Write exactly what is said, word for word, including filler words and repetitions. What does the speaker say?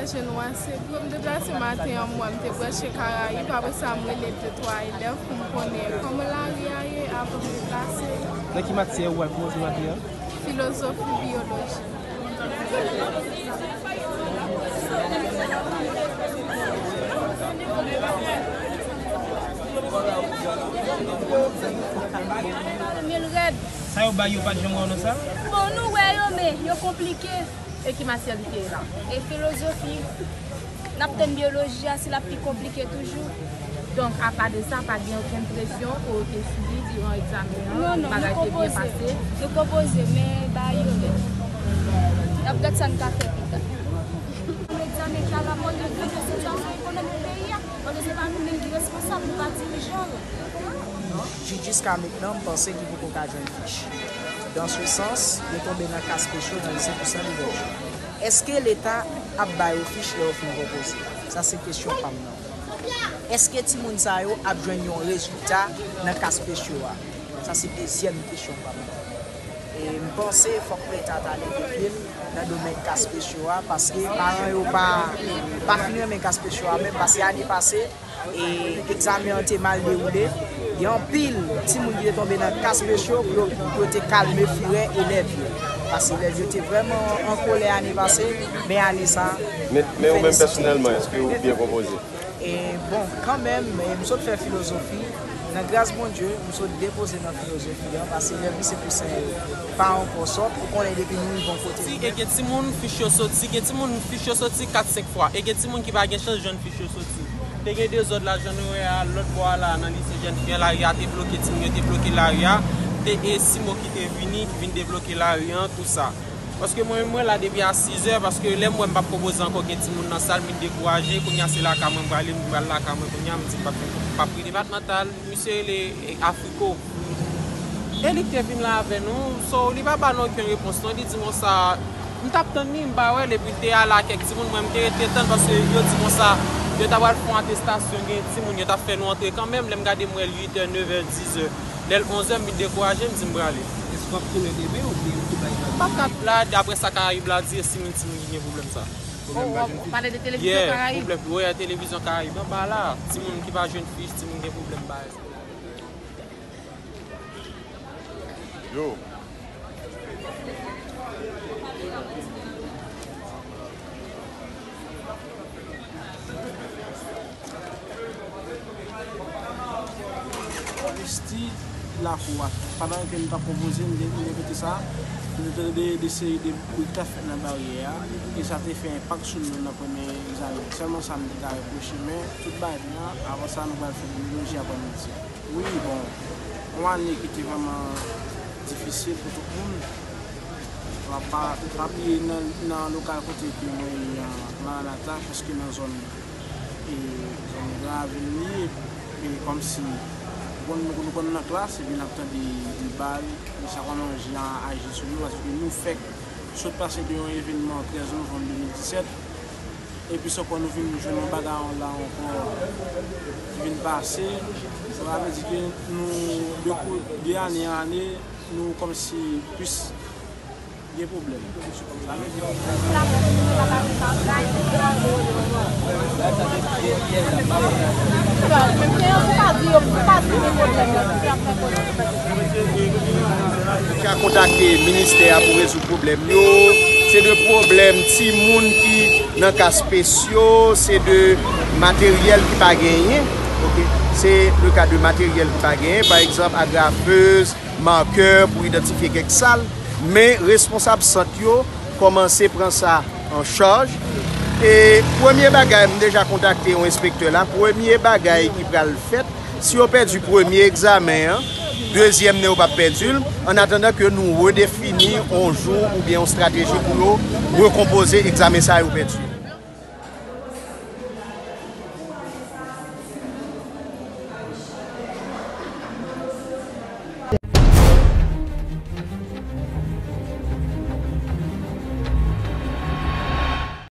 Jenwa se gwo, m deplase maten an, mwen, m te branche Karayib, apre sa, m rele de twa elèv pou m konnen kòman lari a ye avan m deplase. Nan ki matyè ou al kòmanse maten an? Filozofi, biyoloji. Mil rèd. Sa yo bay yo pa t janm wè w nan sa? Bon, nou wè yo, men yo konplike. E ki matyè li te ye la? E filozofi. N ap tann biyoloji a, si l ap pi konplike toujou. Donk, apa de sa, pa gen okenn presyon ke w te sibi diran egzamen an? Non, non, nou konpoze. Bagay te byen pase? Nou konpoze, men bagay yo rèd. N ap gad sa n ka fè pita. Yon egzamen ki alamòd, nou konn sitiyasyon ekonomik peyi a, paske se pa nou menm ki responsab, nou pa dirijan yo. Jiskamentnan, m panse ki poko ka jwenn fich. Dans ce sens, yo tonbe nan ka spesyal nan lise Toussaint Louverture. Èske Leta ap ba yo fich lè yo fin konpoze? Sa se kesyon pa m nan. Èske timoun sa yo ap jwenn yon rezilta nan ka spesyal a? Sa se dezyèm kesyon pa m nan. E m panse fòk Leta ta leve pye l nan domèn ka spesyal a, paske paran yo pa, pa fin renmen ka spesyal a menm, paske ane pase, e egzamen an te mal dewoule. Gen anpil timoun ki te tonbe nan ka spesyal pou yo, pou yo te kalme firè elèv yo. Paske elèv yo te vrèman an kòlè ane pase, men ane sa, Men, men ou menm pèsonèlman, èske ou byen konpoze? E, bon, kanmenm, e, m sot fè filozofi. Nan gras Bondye, m sot depoze nan filozofi an, paske elèv lise Toussaint yo pa ankò sòt, ou konnen depi nou rive yon kote. E gen timoun fich yo soti, gen timoun fich yo soti kat, senk fwa. E gen timoun ki pa gen chans jwenn fich yo soti. Te gen dezòd la, jan nou wè a, lòt bò a la, nan lise jèn fi an, lari a te bloke, timoun yo te bloke lari a. Te, e, simo ki te vini, ki vin debloke lari an, tou sa. Paske mwen menm, mwen la depi a sizè, paske lè m wè m p ap konpoze ankò, gen timoun nan sal, m vin dekouraje. Kounye a, se lakay mwen m prale, m pral lakay mwen kounye a, m di m p ap, m p ap rete. Depatmantal, misye rele, e, Afriko. E li k te vin la avè nou, so, li pa ba nou okenn repons non. Li di konsa, m t ap tann li, m pa wè l, epi l te ale ak kèk timoun, mwen, m te rete tann, paske yo di konsa, yo ta pral fè yon atestasyon, gen timoun, yo t ap fè nou antre kanmenm. Lè m gade, m wè l uit è, nèf è, diz è. Lè l onz è, m vin dekouraje, m di m prale. Èske w ap tounen demen oubyen ou tou bay la? M p ap ka la, daprè sa Karayib la di, e si menm timoun ki gen pwoblèm sa. Pwoblèm pa jwenn fich? Pale de televizyon Karayib. Yeah, pwoblèm, wi, televizyon Karayib anba la. Timoun ki pa jwenn fich, timoun gen pwoblèm bagay sa. Yo. Envesti lakou a. Pandan ke nou t ap konpoze, nou te, nou te mete sa, nou te tande de, de seri de bri k t ap fèt nan baryè a, e sa te fè enpak sou nou nan premye egzamen. Sèlman sa m te ka repwoche, men tout bagay byen, avan sa, nou pral fè bioloji aprèmidi. Wi, bon, yon ane ki te vrèman difisil pou tout moun. M pa, m pa bliye nan, nan lokal kote ke mwen ye an, Maranata, prèske nan zòn, e, zòn Gran Ravin li ye, e kòmsi, bon, nou, nou konn nan klas, epi n ap tande de bal, e sa kòmanse aji sou nou, paske nou fèk sot pase de yon evènman trèz novanm de mil disèt, epi se ankò nou vin jwenn yon bagay la ankò ki vin pase. Sa vle di ke nou, de kou, de ane an ane, nou kòmsi plis gen pwoblèm. Sa vle di Ka kontakte ministè a pou rezoud pwoblèm yo. Se de pwoblèm timoun ki nan ka spesyo, se de materyèl ki pa genyen. Oke, se le ka de materyèl ki pa genyen, pa egzanp, agrafez, makè pou idantifye kèk sal. Men responsab sant yo kòmanse pran sa an chaj. E premye bagay, m deja kontakte yon enspektè la, premye bagay ki pral fèt, si yo pèdi premye egzamen an, dezyèm nan yo p ap pèdi l, annatandan ke nou redefini yon jou oubyen yon estrateji pou yo rekonpoze egzamen sa yo pèdi.